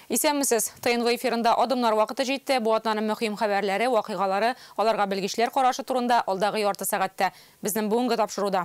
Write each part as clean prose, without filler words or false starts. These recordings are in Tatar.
Исәнмесез! ТНВ эфирында Адымнар вакыты җитте. Бу атнаның мөһим хәбәрләре, вакыйгалары, аларга белгечләр карашы турында алдагы ярты сәгатьтә. Безнең бүгенге тапшыруда.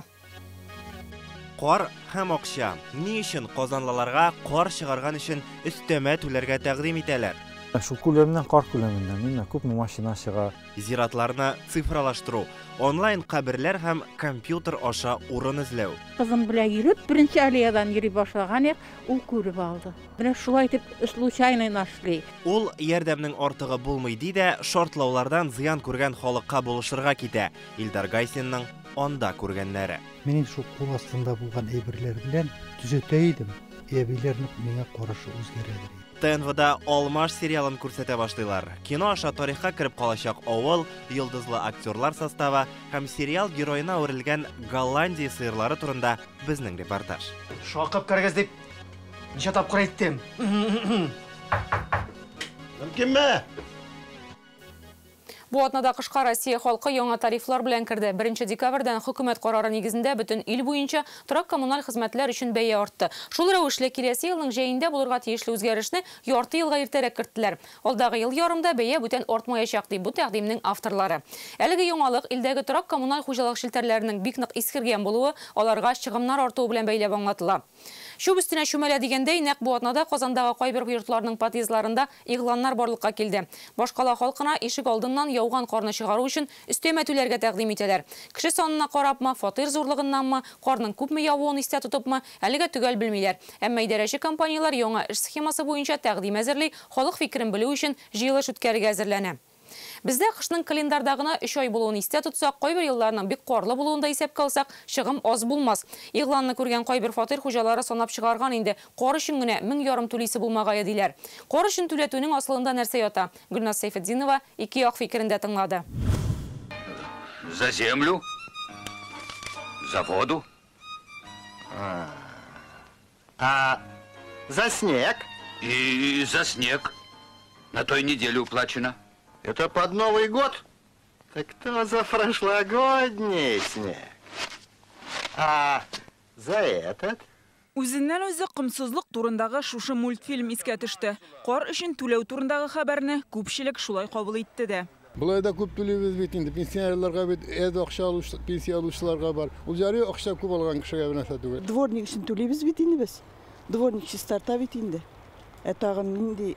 Кар һәм акча. Ни өчен казанлыларга кар чыгарган өчен өстәмә түләргә тәкъдим итәләр? Шул күләмнән, кар күләменнән, именно күпме машина чыга. Зиратларны цифралаштыру, онлайн каберләр һәм компьютер аша урын эзләү. Кызым белән йөреп, беренче аллеядан йөри башлаган идек, ул күреп алды. Менә шулай итеп случайно нашли. Ул ярдәмнең артыгы булмый ди дә, шартлаулардан зыян күргән халыкка булышырга китә. Илдар Гайсинның анда күргәннәре. Мин инде шул кул астында булган әйберләр белән төзәтә идем, әбиләрнең миңа карашы үзгәрәдер иде. ТНВда Алмаш сериалын күрсәтә башлыйлар. Кино аша тарихка кереп калачак авыл, йолдызлы актерлар составы һәм сериал героена әверелгән Голландия сыерлары турында безнең репортаж. Шакып керегез дип ничә тапкыр әйттем. Мөмкинме? Бу атнада кышка Россия халкы яңа тарифлар белән керде. 1 декабрьдән хөкүмәт карары нигезендә бөтен ил буенча торак-коммуналь хезмәтләр өчен бәя артты. Шул рәвешле киләсе елның җәендә булырга тиешле үзгәрешне ярты елга иртәрәк керттеләр. Алдагы ел ярымда бәя бүтән артмаячак, ди бу тәкъдимнең авторлары. Әлеге яңалык илдәге торак-коммуналь хуҗалык челтәрләренең бик нык искергән булуы, аларга чыгымнар артуы белән бәйләп аңлатыла. Чүп өстенә чүмәлә дигәндәй, нәкъ бу атнада Казандагы кайбер йортларның подъездларында игъланнар барлыкка килде. Башкала халкына ишек алдыннан яуган карны чыгару өчен өстәмә түләргә тәкъдим итәләр. Кеше санына карапмы, фатир зурлыгыннанмы, карның күпме явуын истә тотыпмы, әлегә төгәл белмиләр. Әмма идарәче компанияләр яңа эш схемасы буенча тәкъдим әзерли, халык фикерен белү өчен җыелыш үткәрергә әзерләнә. Бездә кышның календарда гына 3 ай булуын истә тотсак, кайбер елларның бик карлы булуын да исәпкә алсак, чыгым аз булмас. Игъланны күргән кайбер фатир хуҗалары санап чыгарган инде, кар өчен генә 1500 түлисе булмагае диләр. Кар өчен түләтүнең асылында нәрсә ята? Гөлназ Сәйфетдинова ике як фикерен дә тыңлады. За землю, за воду. А за снег? И за снег. На той неделе уплачено. Это под Новый год? Так кто за прошлогодний снег? А за этот? Үзеннән үзе комсызлык турындагы шушы мультфильм искә төште. Кар өчен түләү турындагы хәбәрне күпчелек шулай кабул итте дә. Болай да күп түлибез бит инде. Пенсионерларга бит әз акча алучы, пенсия алучыларга бар. Ул жарый акча күп алган кешегә бер нәрсә түгел. Дворник өчен түлибез бит инде без. Дворник чистарта бит инде. Ә тагын нинди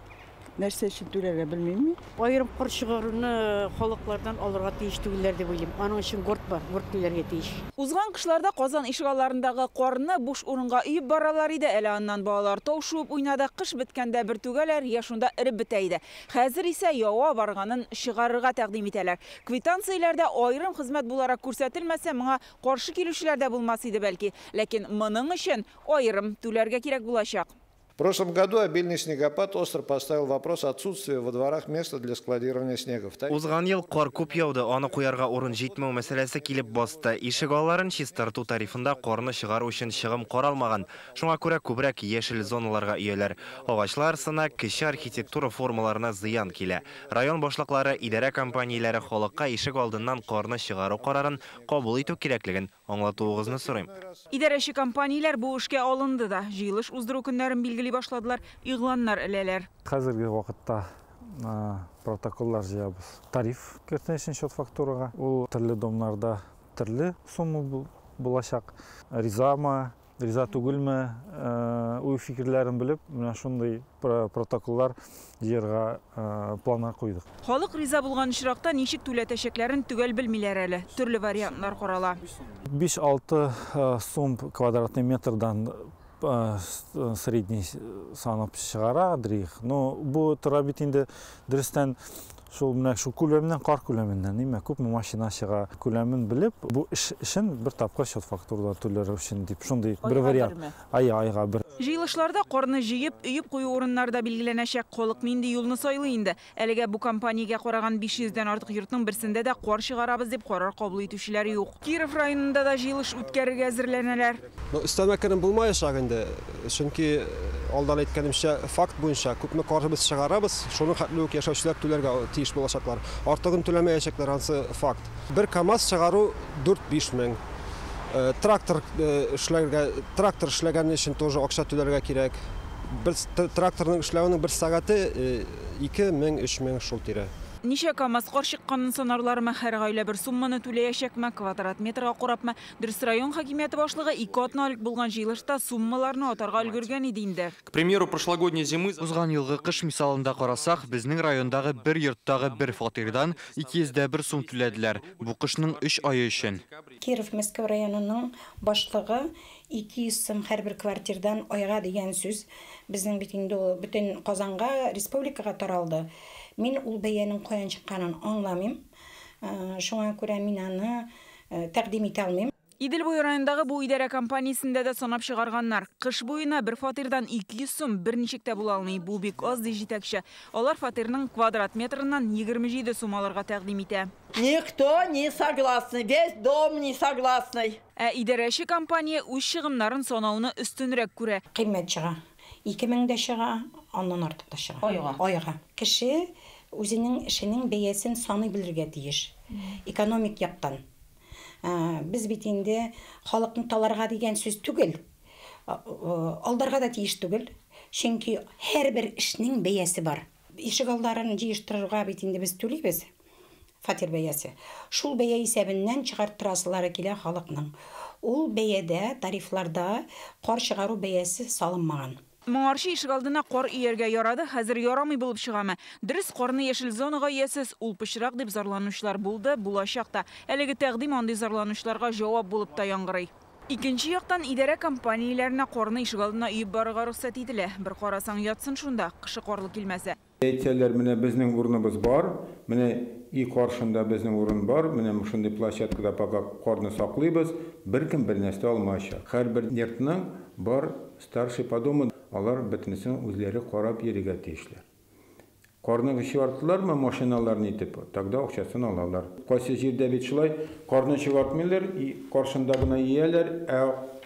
нәрсә өчен түләргә белмим мин. Аерым кар чыгаруны халыклардан алырга тиеш түгелләр дип уйлыйм. Аның өчен горд бар, горд түләргә тиеш. Узган кышларда Казан ишегалларындагы карны буш урынга өеп баралар иде. Әле аннан балалар тау шуып уйнады. Кыш беткәндә бер түгәләр, я шунда эреп бетә иде. Хәзер исә ява барганын чыгарырга тәкъдим итәләр. Квитанцияләрдә аерым хезмәт буларак күрсәтелмәсә, моңа каршы килүчеләр дә булмас иде бәлки. Ләкин моның өчен аерым түләргә кирәк булачак. В прошлом году обильный снегопад остро поставил вопрос отсутствия во дворах места для складирования снега. Узган ел кар күп яуды, аны куярга урын җитмәү мәсьәләсе килеп басты. Ишек алларын чистарту тарифында карны чыгару өчен чыгым каралмаган. Шуңа күрә күбрәк яшел зоналарга ияләр. Агачлар сына, кече архитектура формаларына зыян килә. Район башлыклары, идарә компанияләре халыкка ишек алдыннан карны чыгару карарын кабул итү кирәклеген аңлатуыгызны сорыйм. Идарәче компанияләр бу эшкә алынды да. Җыелыш уздыру көннәрен билгели башладылар, игъланнар эләләр. Хәзерге вакытта протоколлар җыябыз. Тариф кертү өчен счет-фактурага. Ул төрле домнарда төрле сумма булачак. Ризамы, риза түгелме, уй фикерләрен белеп, менә шундый протоколлар җыярга планга куйдык. Халык риза булган очракта ничек түләтәчәкләрен төгәл белмиләр әле. Төрле вариантлар карала. 5-6 сум квадратный метрдан средний санап чыгара дрих. Но бу тора бит инде дөрестән шул менә шул күләмнән, кар күләменнән, нимә күпме машина чыга күләмен белеп, бу эш өчен бер тапкыр счет фактурада түләр өчен дип шундый бер вариант. Ай, айга бер. Җыелышларда карны җыеп, өеп кую урыннары да билгеләнәчәк. Халык нинди юлны сайлый инде. Әлегә бу компаниягә караган 500дән артык йортның берсендә дә кар чыгарабыз дип карар кабул итүчеләр юк. Киров районында да җыелыш үткәрергә әзерләнәләр. Өстәмә керем булмаячак инде. Чөнки алдан әйткәнемчә, факт буенча күпме кар без чыгарабыз, шуның хәтле үк яшәүчеләр түләргә тиеш булачаклар. Артыгын түләмәячәкләр, ансы факт. Бер КАМАЗ чыгару 4-5 мең. Трактор эшләргә, трактор эшләгән өчен тоже акча түләргә кирәк. Бер тракторның эшләвенең бер сәгате 2000, 3000 шул тирә. Ничә КАМАЗ кар чыкканын санарлармы, һәр гаилә бер сумманы түләячәкме, квадрат метрга карапмы? Дөрес, район хакимияте башлыгы 2 атналык булган җыелышта суммаларны атарга өлгергән иде инде. К примеру, прошлогодней зимы Узган елгы кыш мисалында карасак, безнең райондагы бер йорттагы бер фатирдан 201 сум түләделәр. Бу кышның 3 ае өчен. Киров Мәскәү районының башлыгы 200 сум һәрбер квартирдан айга дигән сүз безнең бит инде ул бөтен Казанга, республикага таралды. Мин ул бәянең каян чыкканын аңламыйм. Шуңа күрә мин аны тәкъдим итә алмыйм. Идел буе районындагы бу идарә компаниясендә дә санап чыгарганнар. Кыш буена бер фатирдан 200 сум берничек тә була алмый. Бу бик аз, ди җитәкче. Алар фатирның квадрат метрыннан 27 сум алырга тәкъдим итә. Никто не согласный, весь дом не согласный. Ә идарәче компания үз чыгымнарын санауны өстенрәк күрә. Кыйммәт чыга. 2000 дә чыга, аннан артык та чыга. Айга. Айга. Кеше үзенең эшенең бәясен саный белергә тиеш. Экономик яктан. Без бит инде халыкны таларга дигән сүз түгел, алдарга да тиеш түгел. Чөнки һәрбер эшнең бәясе бар. Ишек алларын җыештырырга бит инде без түлибез. Фатир бәясе. Шул бәя исәбеннән чыгарттырасылары килә халыкның. Ул бәядә, тарифларда кар чыгару бәясе салынмаган. Моңарчы ишек алдына кар өяргә ярады, хәзер ярамый булып чыгамы? Дөрес, карны яшел зонага өясез, ул пычрак дип зарланучылар булды, булачак та. Әлеге тәкъдим андый зарланучыларга җавап булып та яңгырый. Икенче яктан идарә компанияләренә карны ишек алдына өеп барырга рөхсәт ителә. Бер карасаң ятсын шунда, кышы карлы килмәсә. Әйтсәләр, менә безнең урыныбыз бар, менә өй каршында безнең урын бар, менә шундый площадкада пока карны саклыйбыз, беркем бер нәрсә алмаячак. Һәрбер йортның бар старший по дому, алар бөтенесен үзләре карап йөрергә тиешләр. Карны чыгарттылармы машиналарны итеп, тогда акчасын алалар. Кайсы җирдә бит шулай, карны чыгартмыйлар, каршында гына ияләр, ә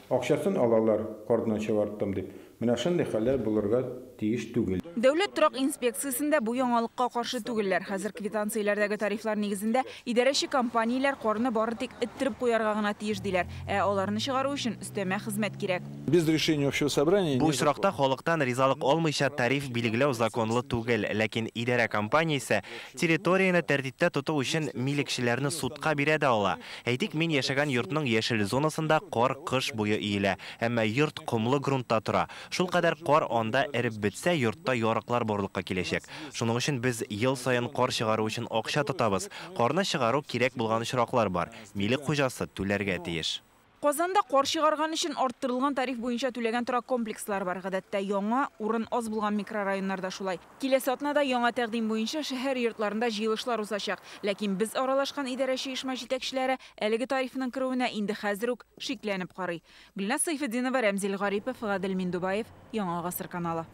акчасын алалар, карны чыгарттым дип. Менә шундый хәлләр булырга тиеш түгел. Дәүләт торак инспекциясендә бу яңалыкка каршы түгелләр. Хәзер квитанцияләрдәге тарифлар нигезендә идарәче компанияләр карны бары тик эттереп куярга гына тиеш диләр. Ә аларны чыгару өчен өстәмә хезмәт кирәк. Без решения общего собрания. Бу очракта халыктан ризалык алмыйча тариф билгеләү законлы түгел, ләкин идарә компаниясе территорияне тәртиптә тоту өчен милекчеләрне судка бирә дә ала. Әйтик, мин яшәгән йортның яшел зонасында кар кыш буе өелә, әмма йорт комлы грунтта тора. Шул кадәр кар анда эреп бетсә, йортта ярыклар барлыкка киләчәк. Шуның өчен без ел саен кар чыгару өчен акча тотабыз. Карны чыгару кирәк булган очраклар бар. Милек хуҗасы түләргә тиеш. Казанда кар чыгарган өчен арттырылган тариф буенча түләгән торак комплекслар бар. Гадәттә яңа урын аз булган микрорайоннарда шулай. Киләсе атнада яңа тәкъдим буенча шәһәр йортларында җыелышлар узачак. Ләкин без аралашкан идарәче оешма җитәкчеләре әлеге тарифның керүенә инде хәзер үк шикләнеп карый. Гөлназ Сайфетдинова, Рәмзил Гарипов, Гадел Миндубаев, Яңа Гасыр каналы.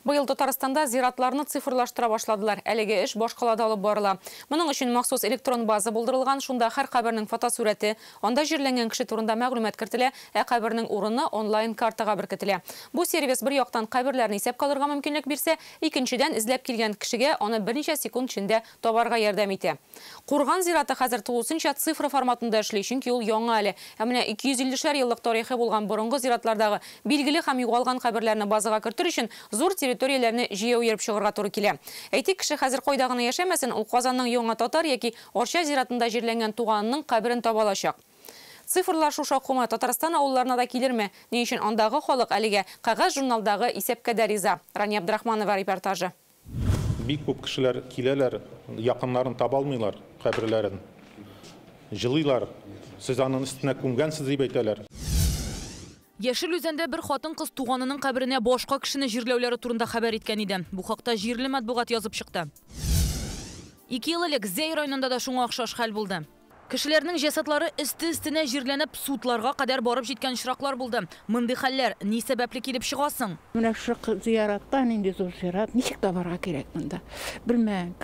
Быел Татарстанда зиратларны цифрлаштыра башладылар. Әлеге эш башкалада алып барыла. Моның өчен махсус электрон база булдырылган. Шунда һәр кабернең фотосурәте, анда җирләнгән кеше турында мәгълүмат кертелә, ә кабернең урыны онлайн картага беркетелә. Бу сервис бер яктан каберләрне исәпкә алырга мөмкинлек бирсә, икенчедән эзләп килгән кешегә аны берничә секунд эчендә табарга ярдәм итә. Курган зираты хәзер тулысынча цифра форматында эшли, чөнки ул яңа әле. Ә менә 250 еллык тарихы булган борынгы зиратлардагы билгеле һәм югалган каберләрне базага кертер өчен зур территорияләрне җыю йөреп чыгарга туры килә. Әйтик, кеше хәзер кайда гына яшәмәсен, ул Казанның Яңа Татар яки Арча зиратында җирләнгән туганының каберен таба алачак. Цифрлашу шаукымы Татарстан авылларына да килерме? Ни өчен андагы халык әлегә кәгазь журналдагы исәпкә дә риза? Рания Абдрахманова репортажы. Бик күп кешеләр киләләр, якыннарын таба алмыйлар, каберләрен. Җылыйлар, сез аның өстенә күмгәнсез дип әйтәләр. Яшел Үзәндә бер хатын-кыз туганының каберенә башка кешене җирләүләре турында хәбәр иткән иде. Бу хакта җирле матбугат язып чыкты. 2 ел элек Зәй районында да шуңа охшаш хәл булды. Кешеләрнең җәсадлары өсте-өстенә җирләнеп, судларга кадәр барып җиткән очраклар булды. Мондый хәлләр ни сәбәпле килеп чыга соң? Менә шул зиратта нинди зур зират, ничек табарга кирәк монда? Белмәм.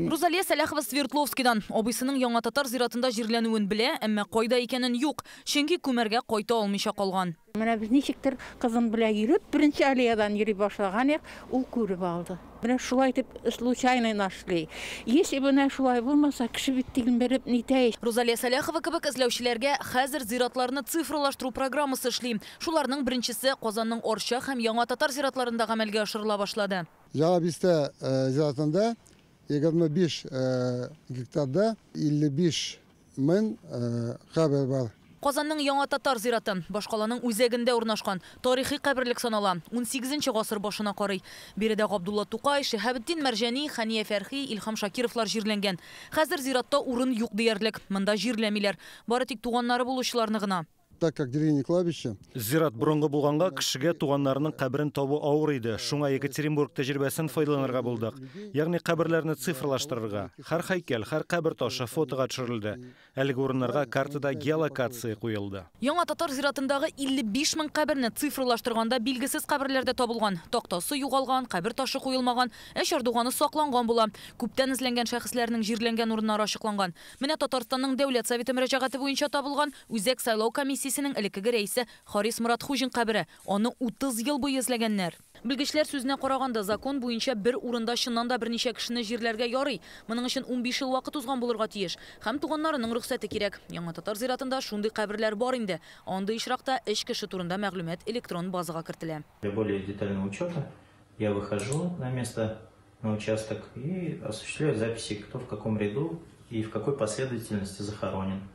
Рузалия Сәләхова Свердловскидан абыйсының Яңа Татар зиратында җирләнүен белә, әмма кайда икәнен юк, чөнки күмәргә кайта алмыйча калган. Менә без ничектер кызым белән йөреп, беренче аллеядан йөри башлаган идек, ул күреп алды. Менә шулай итеп случайно нашли. Если менә шулай булмаса, кеше бит тилмереп нитә. Рузалия Сәләхова кебек эзләүчеләргә хәзер зиратларны цифрлаштыру программасы эшли. Шуларның беренчесе Казанның Арча һәм Яңа Татар зиратларында гамәлгә ашырыла башлады. Яңа бистә зиратында 25 гектарда 55 мең кабер бар. Казанның Яңа Татар зираты башкаланың үзәгендә урнашкан тарихи каберлек санала. 18 гасыр башына карый. Биредә Габдулла Тукай, Шиһабетдин Мәрҗани, Хәния Фәрхи, Илһам Шакировлар җирләнгән. Хәзер зиратта урын юк диярлек. Монда җирләмиләр. Бары тик туганнары булучыларны гына. Так как деревня кладбище. Зират борынгы булганга кешегә туганнарының каберен табу авыр иде. Шуңа Екатеринбург тәҗрибәсен файдаланырга булдык. Ягъни каберләрне цифрлаштырырга. Һәр һәйкәл, һәр кабер ташы фотога төшерелде. Әлеге урыннарга картада геолокация куелды. Яңа Татар зиратындагы 55 мең каберне цифрлаштырганда билгесез каберләр дә табылган. Тактасы югалган, кабер ташы куелмаган, ә чардуганы сакланган була. Күптән эзләнгән шәхесләрнең җирләнгән урыннары ачыкланган. Менә Татарстанның Дәүләт Советы мөрәҗәгате буенча табылган Үзәк сайлау комиссиясенең элеккеге рәисе Харис Моратхуҗин кабере. Аны 30 ел буе эзләгәннәр. Белгечләр сүзенә караганда, закон буенча бер урында чыннан да берничә кешене җирләргә ярый. Моның өчен 15 ел вакыт узган булырга тиеш. Һәм туганнарының рөхсәте кирәк. Яңа Татар зиратында шундый каберләр бар инде. Андый очракта өч кеше турында мәгълүмат электрон базага кертелә. Для более детального учета я выхожу на место, на участок и осуществляю записи, кто в каком ряду и в какой последовательности захоронен.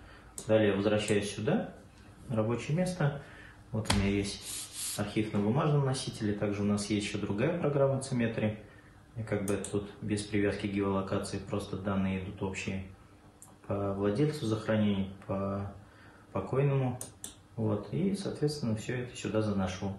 Далее возвращаюсь сюда, на рабочее место. Вот у меня есть архив на бумажном носителе. Также у нас есть еще другая программа Циметри. И как бы тут без привязки к геолокации, просто данные идут общие по владельцу захоронений, по покойному. Вот, и, соответственно, все это сюда заношу.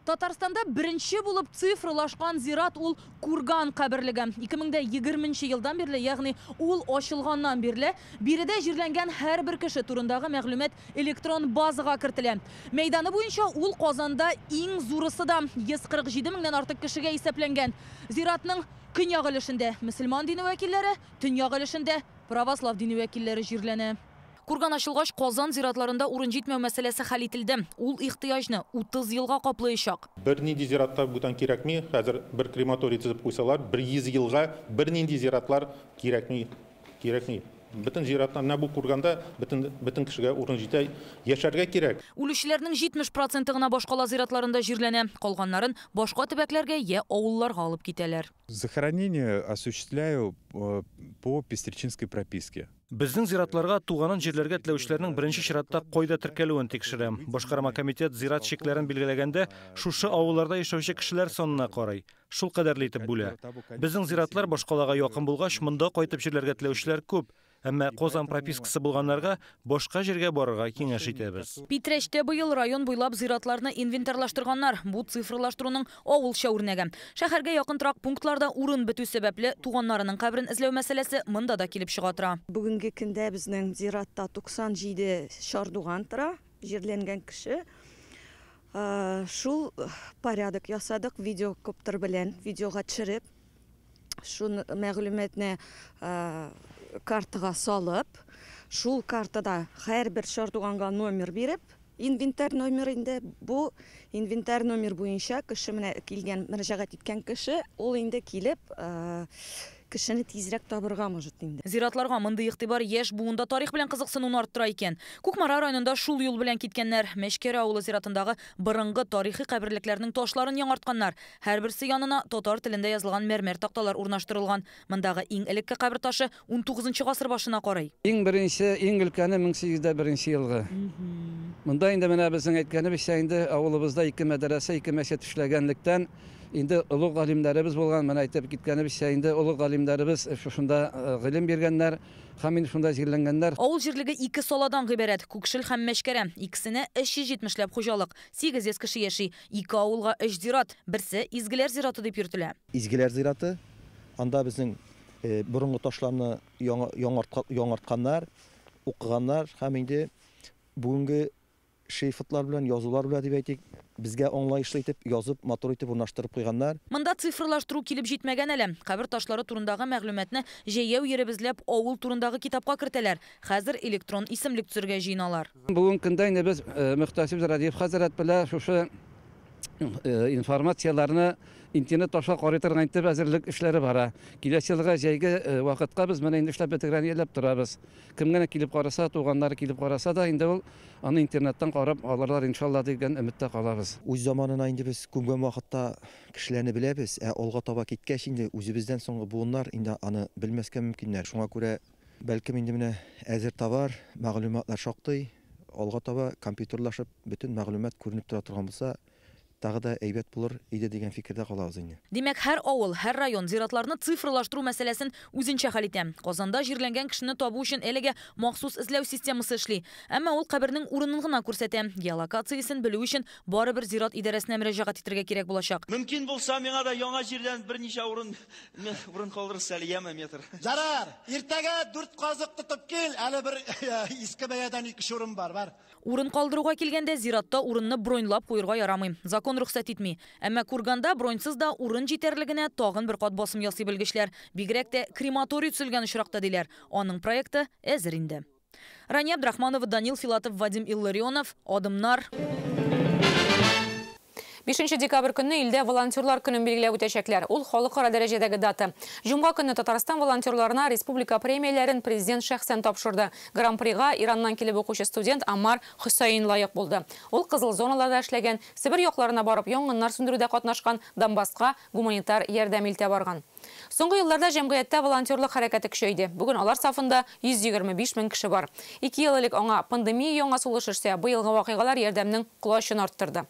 Татарстанда беренче булып цифрлашкан зират ул Курган каберлеге. 2020 елдан бирле, ягъни ул ачылганнан бирле, биредә җирләнгән һәрбер кеше турындагы мәгълүмат электрон базага кертелә. Мәйданы буенча ул Казанда иң зурысы да 147 меңнән артык кешегә исәпләнгән. Зиратның көньяк өлешендә мөселман дине вәкилләре, төньяк өлешендә православ дине вәкилләре җирләнә. Курган ачылгач, Казан зиратларында урын җитмәү мәсьәләсе хәл ителде. Ул ихтыяҗны 30 елга каплаячак. Бернинди зиратта бүтән кирәкми. Хәзер бер крематорий төзеп куйсалар, бер 100 елга бернинди зиратлар кирәкми, кирәкми. Бөтен зираттан менә бу Курганда бөтен кешегә урын җитә, яшәргә кирәк. Үлүчеләрнең 70% гына башкала зиратларында җирләнә, калганнарын башка төбәкләргә я авылларга алып китәләр. Захоронение осуществляю по пестречинской прописке. Безнең зиратларга туганын җирләргә теләүчеләрнең беренче чиратта кайда теркәлүен тикшерәм. Башкарма комитет зират чикләрен билгеләгәндә шушы авылларда яшәүче кешеләр санына карый. Шул кадәрле итеп бүлә. Безнең зиратлар башкалага якын булгач, монда кайтып җирләргә теләүчеләр күп. Әмма Казан пропискасы булганнарга башка җиргә барырга киңәш итәбез. Питрәчтә быел район буйлап зиратларны инвентарлаштырганнар. Бу цифрлаштыруның авылча үрнәге. Шәһәргә якын торак пунктларда урын бетү сәбәпле туганнарының каберен эзләү мәсьәләсе монда да килеп чыга тора. Бүгенге көндә безнең зиратта 97 чардуган тора, җирләнгән кеше. Шул порядок ясадык видеокоптер белән, видеога төшереп, шул мәгълүматны картага салып, шул картада һәрбер чардуганга номер биреп, инвентарь номер инде бу инвентарь номер буенча кеше менә килгән, мөрәҗәгать иткән кеше, ул инде килеп кешене тизрәк табырга может инде. Зиратларга мондый игътибар яшь буында тарих белән кызыксынуны арттыра икән. Кукмара районында шул юл белән киткәннәр. Мәшкәрә авылы зиратындагы борынгы тарихи каберлекләрнең ташларын яңартканнар. Һәрберсе янына татар телендә язылган мәрмәр такталар урнаштырылган. Мондагы иң элекке кабер ташы 19 гасыр башына карый. Иң беренче, иң өлкәне 1801 елгы. Монда инде менә безнең әйткәнебезчә инде авылыбызда ике мәдрәсә, ике мәчет эшләгәнлектән инде олуг галимнәребез булган, менә әйтеп киткәнебезчә инде олуг галимнәребез шушында гыйлем биргәннәр һәм инде шунда җирләнгәннәр. Авыл җирлеге ике саладан гыйбарәт: Күкшел һәм Мәшкәрә. Икесенә 370ләп хуҗалык, 800 кеше яши. Ике авылга 3 зират, берсе Изгеләр зираты дип йөртелә. Изгеләр зираты, анда безнең борынгы ташларны яңартканнар, укыганнар һәм инде бүгенге шрифтлар белән, язулар белән дип әйтик, безгә аңлаешлы итеп язып, матур итеп урнаштырып куйганнар. Монда цифрлаштыру килеп җитмәгән әле. Кабер ташлары турындагы мәгълүматны җәяү йөреп эзләп авыл турындагы китапка кертәләр. Хәзер электрон исемлек төзергә җыеналар. Бүгенге көндә инде без мөхтәсиб Радиев хәзрәт белән шушы информацияләрне интернет аша карый торган итеп әзерлек эшләре бара. Киләсе елга җәйге вакытка без моны инде эшләп бетергән ниятләп торабыз. Кем генә килеп караса, туганнары килеп караса да, инде ул аны интернеттан карап алырлар иншалла дигән өметтә калабыз. Үз заманына инде без күмгән вакытта кешеләрне беләбез, ә алга таба киткәч инде үзебездән соңгы буыннар инде аны белмәскә мөмкиннәр. Шуңа күрә бәлкем инде менә әзер товар, мәгълүматлар шактый, алга таба компьютерлашып бөтен мәгълүмат күренеп тора торган булса, тагы да әйбәт булыр иде дигән фикердә калабыз инде. Димәк, һәр авыл, һәр район зиратларны цифрлаштыру мәсьәләсен үзенчә хәл итә. Казанда җирләнгән кешене табу өчен әлегә махсус эзләү системасы эшли. Әмма ул кабернең урынын гына күрсәтә. Геолокациясен белү өчен барыбер зират идарәсенә мөрәҗәгать итәргә кирәк булачак. Мөмкин булса, миңа да яңа җирдән берничә урын калдырырсыз әле, яме метр. Зарар, иртәгә 4 казык тотып кил, әле бер иске бәядән 2 урын бар, бар. Урын калдыруга килгәндә зиратта урынны броньлап куерга ярамый. Закон рөхсәт итми. Әмма курганда броньсыз да урын җитәрлегенә тагын бер кат басым ясый белгечләр. Бигрәк тә крематорий төзелгән очракта диләр. Аның проекты әзер инде. Рания Абдрахманова, Данил Филатов, Вадим Илларионов. Адымнар. 5 декабрь көнне илдә волонтерлар көнен билгеләп үтәчәкләр. Ул халыкара дәрәҗәдәге дата. Җомга көнне Татарстан волонтерларына республика премияләрен президент шәхсән тапшырды. Гран-прига Ираннан килеп укучы студент Амар Хөсәйн лаек булды. Ул кызыл зоналарда эшләгән, Себер якларына барып янгыннар сүндерүдә катнашкан, Донбасска гуманитар ярдәм илтә барган. Соңгы елларда җәмгыятьтә волонтерлык хәрәкәте көчәйде. Бүген алар сафында 125 мең кеше бар. 2 ел элек аңа пандемия яңа сулыш өрсә, быелгы вакыйгалар ярдәмнең колачын арттырды.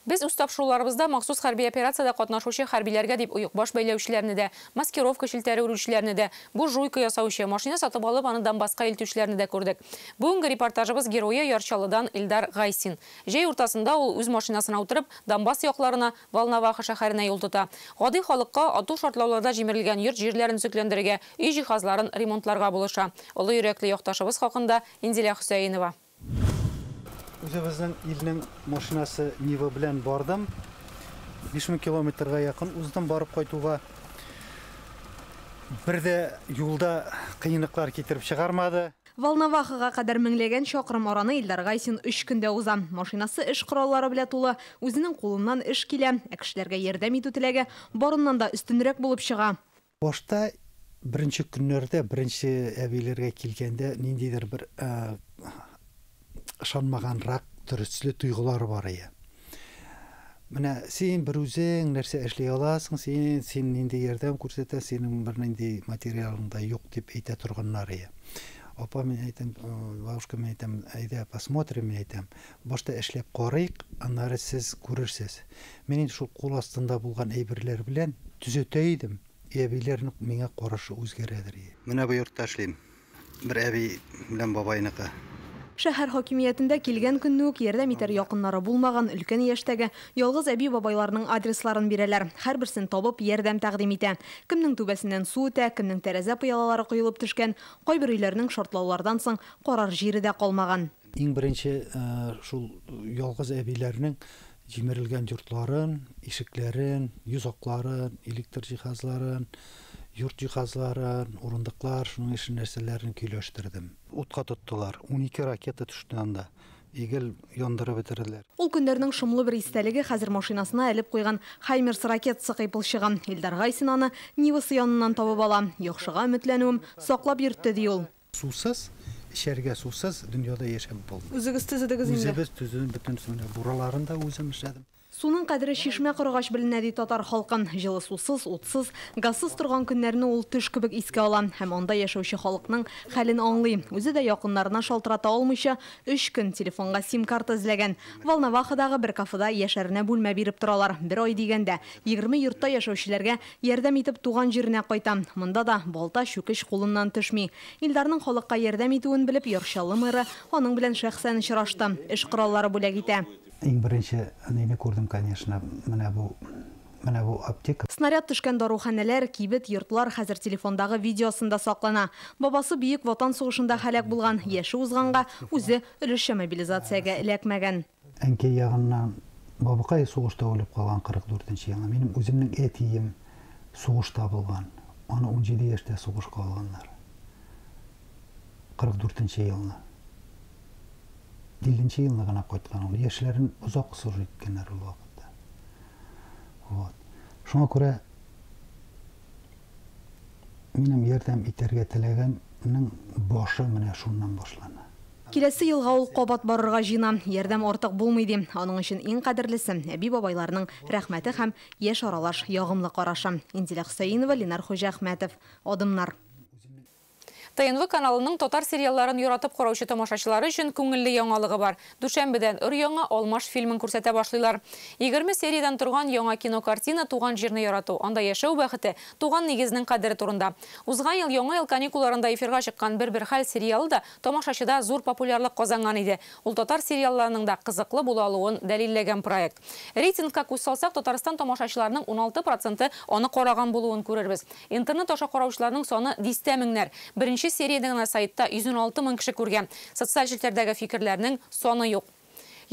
Без үз тапшыруларыбызда махсус хәрби операциядә катнашучы хәрбиләргә дип оекбаш бәйләүчеләрне дә, маскировка челтәре үрүчеләрне дә, буржуйка ясаучы, машина сатып алып аны Донбасска илтүчеләрне дә күрдек. Бүгенге репортажыбыз герое Яр Чаллыдан Илдар Гайсин. Җәй уртасында ул үз машинасына утырып Донбасс якларына, Волноваха шәһәренә юл тота. Гади халыкка ату шартлауларда җимерелгән йорт җирләрен төзекләндерергә, өй җиһазларын ремонтларга булыша. Олы йөрәкле якташыбыз хакында Инзилә Хөсәенова. Үзебезнең илнең машинасы Нива белән бардым. 5000 километрга якын уздым барып кайтуга. Бер дә юлда кыенлыклар китереп чыгармады. Волновахага кадәр меңләгән чакрым араны Илдар Гайсин 3 көндә уза. Машинасы эш кораллары белән тулы, үзенең кулыннан эш килә, ә кешеләргә ярдәм итү теләге барыннан да өстенрәк булып чыга. Башта беренче көннәрдә, беренче әбиләргә килгәндә ниндидер бер ышанмаганрак төрле тойгылар бар иде. Менә син бер үзең нәрсә эшли аласың, син нинди ярдәм күрсәтә, синең бер нинди материалың да юк дип әйтә торганнар иде. Апа, мин әйтәм, бабушка, мин әйтәм, әйдә посмотрим, мин әйтәм. Башта эшләп карыйк, аннары сез күрерсез. Мин инде шул кул астында булган әйберләр белән төзәтә идем. Әбиләрнең миңа карашы үзгәрәдер иде. Менә бу йортта эшлим. Бер әби белән бабайныкы. Шәһәр хакимиятендә килгән көнне үк ярдәм итәр якыннары булмаган өлкән яшьтәге ялгыз әби бабайларның адресларын бирәләр. Һәрберсен табып ярдәм тәкъдим итә. Кемнең түбәсеннән су үтә, кемнең тәрәзә пыялалары коелып төшкән, кайбер өйләрнең шартлаулардан соң карар җире дә калмаган. Иң беренче шул ялгыз әбиләрнең җимерелгән йортларын, ишекләрен, йозакларын, электр җиһазларын, йорт җиһазларын, урындыклар, шуның ише нәрсәләрен көйләштердем. Утка тоттылар. 12 ракета төште анда. Игел яндырып бетерделәр. Ул көннәрнең шомлы бер истәлеге хәзер машинасына элеп куйган Хаймерс ракетасы кыйпылчыгы. Илдар Гайсин аны Нивасы яныннан табып ала. Яхшыга өметләнүем саклап йөртте, ди ул. Сусыз, эчәргә сусыз дөньяда яшәп булмый. Үзегез төзедегез инде? Үзебез төзедем, бөтен суны бураларын да үзем эшләдем. Суның кадере чишмә корыгач беленә, ди татар халкы. Җылы сусыз, утсыз, газсыз торган көннәрне ул төш кебек искә ала һәм анда яшәүче халыкның хәлен аңлый. Үзе дә якыннарына шалтырата алмыйча 3 көн телефонга сим-карта эзләгән. Волновахадагы бер кафеда яшәренә бүлмә биреп торалар. Бер ай дигәндә 20 йортта яшәүчеләргә ярдәм итеп туган җиренә кайта. Монда да балта, чүкеч кулыннан төшми. Илдарның халыкка ярдәм итүен белеп, Яр Чаллы мэры аның белән шәхсән очрашты. Эш кораллары бүләк итә. Иң беренче нәйне күрдем, конечно, менә бу Менә бу аптека. Снаряд төшкән даруханәләр, кибет, йортлар хәзер телефондагы видеосында саклана. Бабасы Бөек Ватан сугышында һәлак булган, яше узганга үзе өлешчә мобилизациягә эләкмәгән. Әнкәй ягыннан бабакай сугышта үлеп калган 44 нче елны. Минем үземнең әтием сугышта булган. Аны 17 яшьтә сугышка алганнар. 44 нче елны. 50 нче елны гына кайткан ул. Яшьләрен озак служить иткәннәр ул вакытта. Вот. Шуңа күрә минем ярдәм итәргә теләгәннең башы менә шуннан башлана. Киләсе елга ул кабат барырга җыена. Ярдәм артык булмый ди. Аның өчен иң кадерлесе әби-бабайларының рәхмәте һәм яшь аралаш ягымлы карашы. Инзилә Хөсәенова, Ленар Хуҗаәхмәтов. Адымнар. ТНВ каналының татар сериалларын яратып караучы тамашачылары өчен күңелле яңалыгы бар. Дүшәмбедән өр-яңа Алмаш фильмын күрсәтә башлыйлар. 20 сериядән торган яңа кинокартина туган җирне ярату, анда яшәү бәхете, туган нигезнең кадере турында. Узган ел Яңа ел каникулларында эфирга чыккан Бер-бер хәл сериалы да тамашачыда зур популярлык казанган иде. Ул татар сериалларының да кызыклы була алуын дәлилләгән проект. Рейтингка күз салсак, Татарстан тамашачыларының 16 проценты аны караган булуын күрербез. Интернет аша караучыларның саны дистә меңнәр. Беренче серияне генә сайтта 116 мең кеше күргән. Социаль челтәрдәге фикерләрнең саны юк.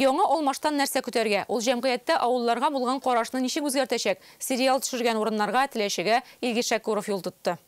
Яңа Алмаштан нәрсә көтәргә? Ул җәмгыятьтә авылларга булган карашны ничек үзгәртәчәк? Сериал төшергән урыннарга, Теләчегә Илгиз Шәкүров юл тотты.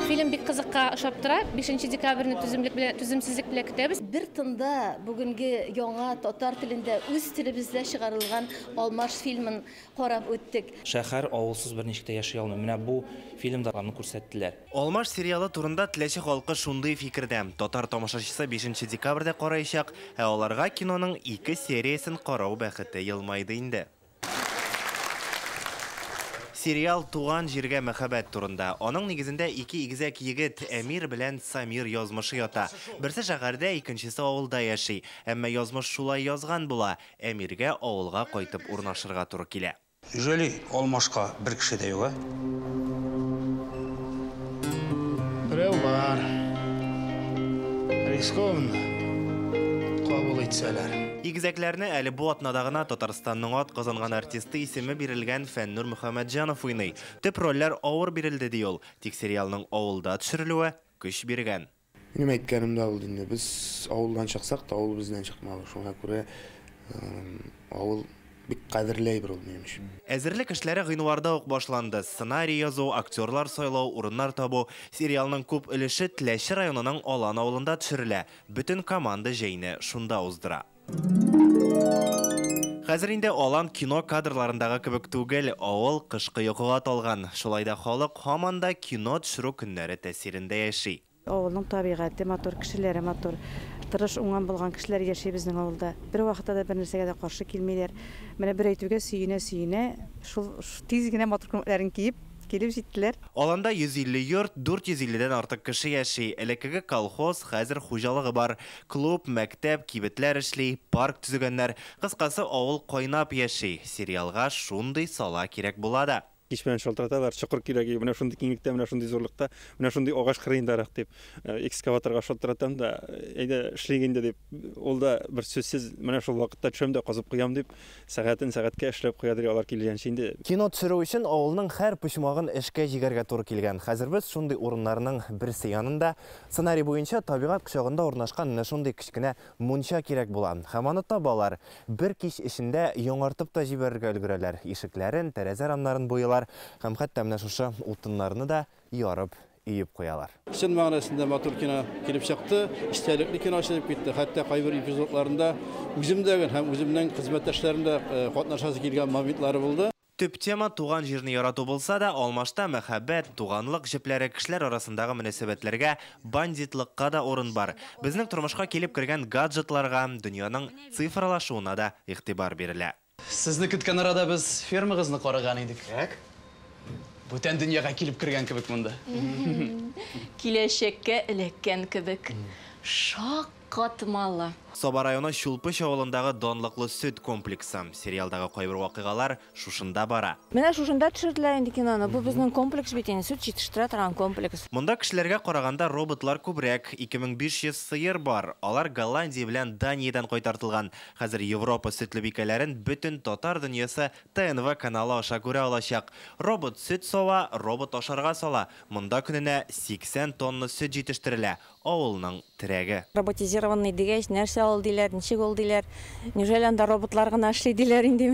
Фильм бик кызыкка ошап тора. 5 декабрьне түземлек белән, түземсезлек белән көтәбез. Бер тында бүгенге яңа татар телендә үз телебездә чыгарылган Алмаш фильмын карап үттек. Шәһәр авылсыз берничек тә яши алмый. Менә бу фильмда аны күрсәттеләр. Алмаш сериалы турында Теләче халкы шундый фикердә. Татар тамашачысы 5 декабрьдә караячак, ә аларга киноның 2 сериясен карау бәхете елмайды инде. Сериал туган җиргә мәхәббәт турында. Аның нигезендә ике игезәк егет Әмир белән Самир язмышы ята. Берсе шәһәрдә, икенчесе авылда яши. Әмма язмыш шулай язган була. Әмиргә авылга кайтып урнашырга туры килә. Неужели Алмашка бер кеше дә юк, ә? Берәү бар. Рискованно кабул итсәләр. Игезәкләрне әле бу атнада гына Татарстанның ат казанган артисты исеме бирелгән Фәннур Мөхәммәтҗанов уйный. Төп рольләр авыр бирелде, ди ул. Тик сериалның авылда төшерелүе көч биргән. Минем әйткәнем дә булды инде. Без авылдан чыксак та, авыл бездән чыкмады. Шуңа күрә авыл бик кадерле әйбер ул минем өчен. Әзерлек эшләре гыйнварда ук башланды. Сценарий язу, актерлар сайлау, урыннар табу. Сериалның күп өлеше Теләче районының Алан авылында төшерелә. Бөтен команда җәйне шунда уздыра. Хәзер инде Алан кино кадрларындагы кебек түгел, авыл кышкы йокыга талган. Шулай да халык һаман да кино төшерү көннәре тәэсирендә яши. Авылның табигате матур, кешеләре матур. Тырыш, уңган булган кешеләр яши безнең авылда. Бер вакытта да бер нәрсәгә дә каршы килмиләр. Менә бер әйтүгә сөенә-сөенә, шул тиз генә матур күлмәкләрен киеп килеп җиттеләр. Аланда 150 йорт, 450дән артык кеше яши. Элеккеге колхоз, хәзер хуҗалыгы бар. Клуб, мәктәп, кибетләр эшли, парк төзегәннәр. Кыскасы, авыл кайнап яши. Сериалга шундый сала кирәк була да. Кич белән шалтыраталар, чокыр кирәк, менә шундый киңлектә, менә шундый зурлыкта, менә шундый агач кырыендарак дип, экскаваторга шалтыратам да, әйдә эшлик инде дип, ул да бер сүзсез, менә шул вакытта төшәм дә казып куям дип, сәгатен сәгатькә эшләп куя ди, алар килгәнче инде. Кино төшерү өчен авылның һәр почмагын эшкә җигәргә туры килгән. Хәзер без шундый урыннарның берсе янында. Сценарий буенча табигать кочагында урнашкан менә шундый кечкенә мунча кирәк була. Һәм аны табалар. Бер кич эчендә яңартып та җибәрергә өлгерәләр. Ишекләрен, тәрәзә рамнарын буялар һәм хәтта менә шушы утыннарны да ярып, өеп куялар. Чын мәгънәсендә матур кино килеп чыкты, истәлекле кино чыгып китте. Хәтта кайбер эпизодларында үзем дә һәм үземнең хезмәттәшләрем дә катнашасы килгән моментлары булды. Төп тема туган җирне ярату булса да, Алмашта мәхәббәт, туганлык җепләре, кешеләр арасындагы мөнәсәбәтләргә, бандитлыкка да урын бар. Безнең тормышка килеп кергән гаджетларга, дөньяның цифралашуына да игътибар бирелә. Сезне көткән арада без фермагызны караган идек. Так. Бүтән дөньяга килеп кергән кебек монда. Киләчәккә эләккән кебек. Шаккатмалы. Саба районы Чулпыч авылындагы данлыклы сөт комплексы. Сериалдагы кайбер вакыйгалар шушында бара. Менә шушында төшерделәр инде киноны. Бу безнең комплекс бит инде, сөт җитештерә торган комплекс. Монда кешеләргә караганда роботлар күбрәк. 2500 сыер бар. Алар Голландия белән Даниядән кайтартылган. Хәзер Европа сөтле бикәләрен бөтен татар дөньясы ТНВ каналы аша күрә алачак. Робот сөт сава, робот ашарга сала. Монда көненә 80 тонна сөт җитештерелә. Авылның терәге. Роботизированный дигәч, нәрсә ул диләр, ничек ул диләр. Неужели анда роботлар гына эшли диләр инде?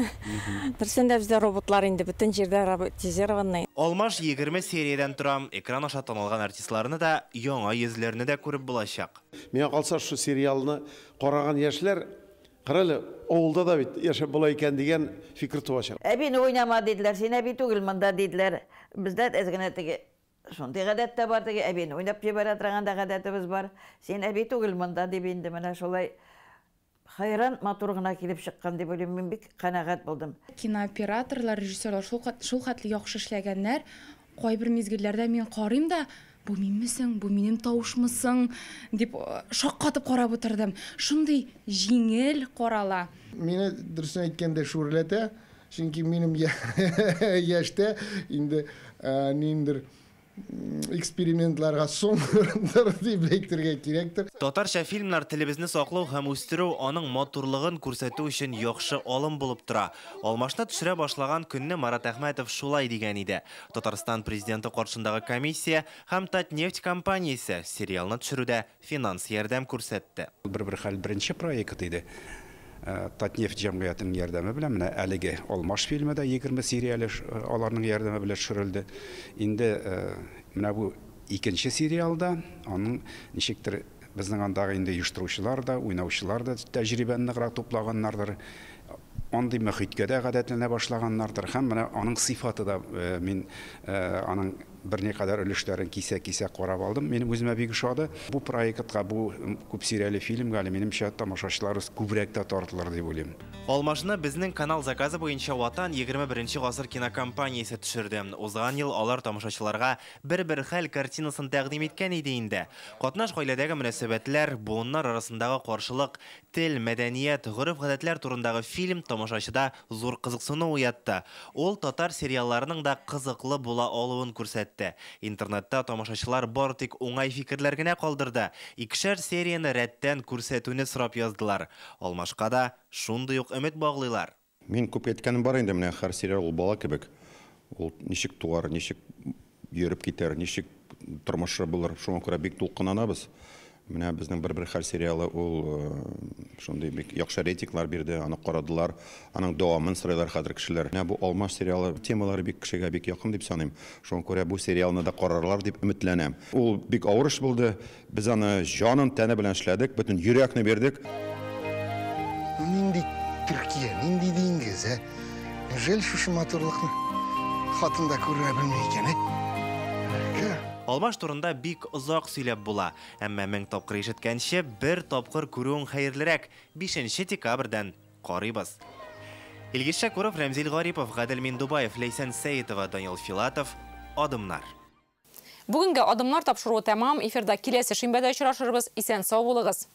Дөресен дә бездә роботлар инде, бөтен җирдә роботизированный. Алмаш 20 сериядән тора. Экран аша танылган артистларны да, яңа йөзләрне дә күреп булачак. Миңа калса, шу сериалны караган яшьләр, карале, авылда да бит яшәп була икән дигән фикер туачак. Әбине уйнама диделәр, син әби түгел монда диделәр. Бездә әз генә теге шундый гадәт тә бар, теге әбине уйнап җибәрә торган да гадәтебез бар. Син әби түгел монда дип инде менә шулай хайран матур гына килеп чыккан дип уйлыйм. Мин бик канәгать булдым. Кинооператорлар, режиссерлар шул хәтле яхшы эшләгәннәр. Кайбер мизгелләрдә мин карыйм да, бу минме соң, бу минем тавышмы соң дип шаккатып карап утырдым. Шундый җиңел карала. Мине дөресен әйткәндә шүрләтә, чөнки минем яшьтә инде ниндер экспериментларга соңдыр дип әйтергә кирәктер. Татарча фильмнар телебезне саклау һәм үстерү, аның матурлыгын күрсәтү өчен яхшы алым булып тора. Алмашны төшерә башлаган көнне Марат Әхмәтов шулай дигән иде. Татарстан президенты каршындагы комиссия һәм Татнефть компаниясе сериалны төшерүдә финанс ярдәм күрсәтте. Бер-бер хәл беренче проект иде. Татнефть җәмгыятенең ярдәме белән менә әлеге Алмаш фильмы да 20 серияле аларның ярдәме белән төшерелде. Инде менә бу икенче сериалда аның ничектер безнең андагы инде оештыручылар да, уйнаучылар да тәҗрибәне ныграк туплаганнардыр. Андый мөхиткә дә гадәтләнә башлаганнардыр һәм менә аның сыйфаты да мин аның берникадәр өлешләрен кисә-кисә карап алдым. Минем үземә бик ошады. Бу проектка, бу күп серияле фильмгә әле минемчә тамашачыларыбыз күбрәк тә тартылыр дип уйлыйм. Алмашны безнең канал заказы буенча Ватан 21 гасыр кинокомпаниясе төшерде. Узган ел алар тамашачыларга бер-бер хәл картинасын тәкъдим иткән иде инде. Катнаш гаиләдәге мөнәсәбәтләр, буыннар арасындагы каршылык, тел, мәдәният, гореф-гадәтләр турындагы фильм тамашачыда зур кызыксыну уятты. Ул татар сериалларының да кызыклы була алуын күрсәтте. Интернетта тамашачылар бар тик уңай фикерләр генә калдырды. Икешәр серияне рәттән күрсәтүне сорап яздылар. Алмашка да шундый ук өмет баглыйлар. Мин күп әйткәнем бар инде, менә һәр сериал ул бала кебек. Ул ничек туар, ничек йөреп китәр, ничек тормышы булыр. Шуңа күрә бик дулкынланабыз. Менә безнең бер-бер хәл сериалы ул шундый бик яхшы рейтинглар бирде, аны карадылар, аның дәвамын сорыйлар хәзер кешеләр. Менә бу Алмаш сериалы темалары бик кешегә бик якын дип саныйм. Шуңа күрә бу сериалны да карарлар дип өметләнәм. Ул бик авыр эш булды. Без аны җанын тәне белән эшләдек, бөтен йөрәкне бирдек. Нинди Төркия, нинди диңгез, ә? Неужели шушы матурлыкны хатын да күрә белми икән, ә? Алмаш турында бик озак сөйләп була. Әмма 1000 тапкыр ишеткәнче, бер тапкыр күрүең хәерлерәк. 5 декабрьдән карыйбыз. Илгиз Шакуров, Рәмзил Гарипов, Гадел Миндубаев, Ләйсән Сәетова, Данил Филатов. Адымнар. Бүгенге Адымнар тапшыруы тәмам. Эфирда киләсе шимбәдә очрашырбыз. Исән сау булыгыз.